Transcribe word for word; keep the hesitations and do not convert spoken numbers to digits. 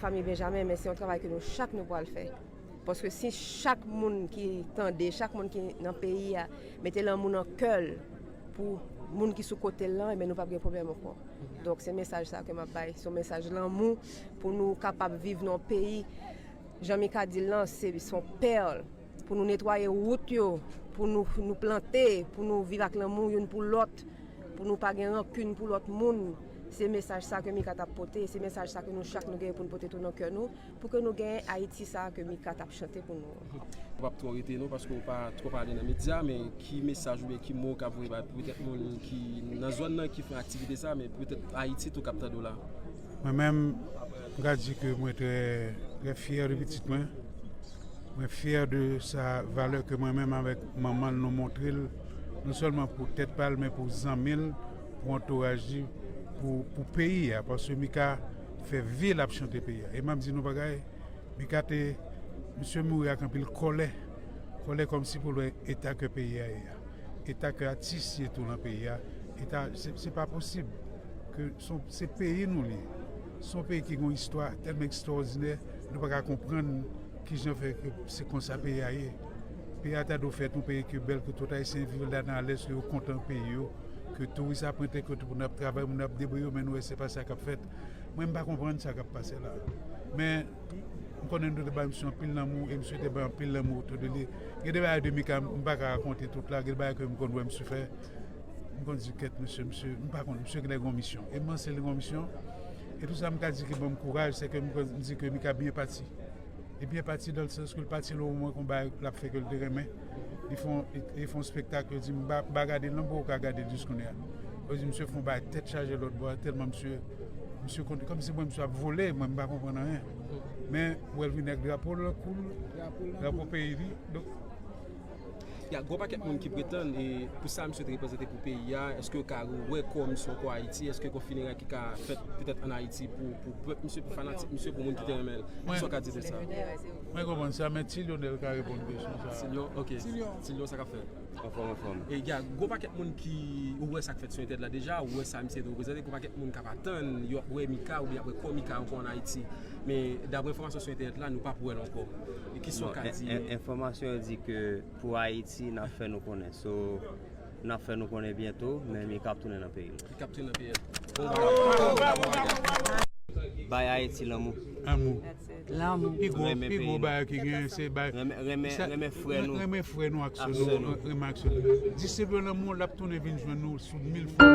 Fanmi Benjamen, men se yon travay ke nou chak nou pral fè. Paske si chak moun ki tande, chak moun ki nan peyi a, mete lanmou nan kè l pou moun ki sou kote l lan, ebyen nou p ap gen pwoblèm ankò. Donk se mesaj sa ke m ap bay, se yon mesaj lanmou pou nou kapab viv nan yon peyi, jan Mika di l lan, se se yon pèl, pou nou netwaye wout yo, pou nou, nou plante, pou nou viv ak lanmou youn pou lòt, pou nou pa gen rankin pou lòt moun. Se mesaj sa ke Mika t ap pote, se mesaj sa ke nou chak nou gen pou nou pote tou nan kè nou, pou ke nou gen Ayiti sa ke Mika t ap chante pou nou. Ou p ap twò rete non, paske ou pa twò pale nan medya, men ki mesaj oubyen ki mo w ka voye bay petèt moun ki nan zòn nan ki fè aktivite sa, men petèt Ayiti tou k ap tande w la? Mwen menm, m ka di ke mwen trè, trè fyè de pitit mwen. Mwen fyè de sa valè ke mwen menm avèk manman l nou montre l, non sèlman pou tèt pa l, men pou zanmi l, pou antouraj li, pou, pou peyi a, paske Mika fè vi l ap chante peyi a. E m ap di nou bagay, Mika te, misye mouri ak anpil kòlè, kòlè kòmsi pou l wè eta ke peyi a ye a, eta ke atis ye tou nan peyi a, eta, se, se pa posib ke se, se peyi nou li ye. Se yon peyi ki gen yon istwa tèlman ekstwòdinè, nou pa ka konprann kijan fè ke se konsa peyi a ye. Peyi a ta dwe fèt yon peyi ke bèl, ke tout Ayisyen viv ladan alèz, ke yo kontan peyi yo, ke touris ap rantre, ke tout moun ap travay, moun ap debriye yo, men nou wè se pa sa k ap fèt. Mwen, m pa konprann sa k ap pase la. Men, m konnen nou te bay misye anpil lanmou, e misye te bay anpil lanmou otou de li. Gen de bagay de Mika, m pa ka rakonte tout la, gen de bagay ke m konn wè misye fè. M konn di, kèt, misye, misye, m pa konn, misye genlè gen yon misyon. E m panse li gen yon misyon. E tou sa m ka di ki ban m kouraj, se ke m konn, m di ke Mika byen pati. Li byen pati dans le sens ke l pati nan yon moman konba l ap fè ke l te renmen. Li fè yon, li, li fè yon spektak, yo di m ba, ba gade l non, pou w ka gade l jis kounye a. Yo di misye fè yon bagay tèt chaje lòt bò a, tèlman misye, misye konn, kòmsi mwen misye ap vole, mwen m pa konprann anyen. Men, ou wè l vini ak drapo l kou l, drapo peyi li. Donk, Ya, gwo pakèt moun ki pretann, e, pou sa misye te reprezante pou peyi a, èske yo ka wè kò misye ankò Ayiti? Èske gon fineray ki ka fèt petèt ann Ayiti pou, pou pèp misye, pou fanatik misye, pou moun ki te renmen l? Kisa w ka di de sa? Mwen konprann sa, men Ti Lyonèl ka reponn kesyon sa a. Ti Lyon, ok. Ti Lyon, sa k ap fèt? Anfòm, anfòm. E, ya, gwo pakèt moun ki, ou wè sa k fèt sou entènèt la deja, ou wè sa misye te reprezante, gwo pakèt moun k ap atann, yo ap wè Mika, oubyen y ap wè kò Mika ankò ann Ayiti. Men, daprè enfòmasyon sou entènèt la, nou p ap wè l ankò. E kisa w ka di? Enfòmasyon yo di ke pou Ayiti, n ap fè nou konnen. So, n ap fè nou konnen byento, men Mika ap tounen nan peyi l. Mika ap tounen nan peyi l. Bon bagay. Bay Ayiti lanmou. Lanmou. Lanmou. Pi gwo, pi gwo bagay ki gen, se bay. Renmen, renmen, renmen frè nou. Renmen frè nou ak sè nou. Renmen ak sè nou. Distribye lanmou, l ap tounen vin jwenn nou sou mil fòm.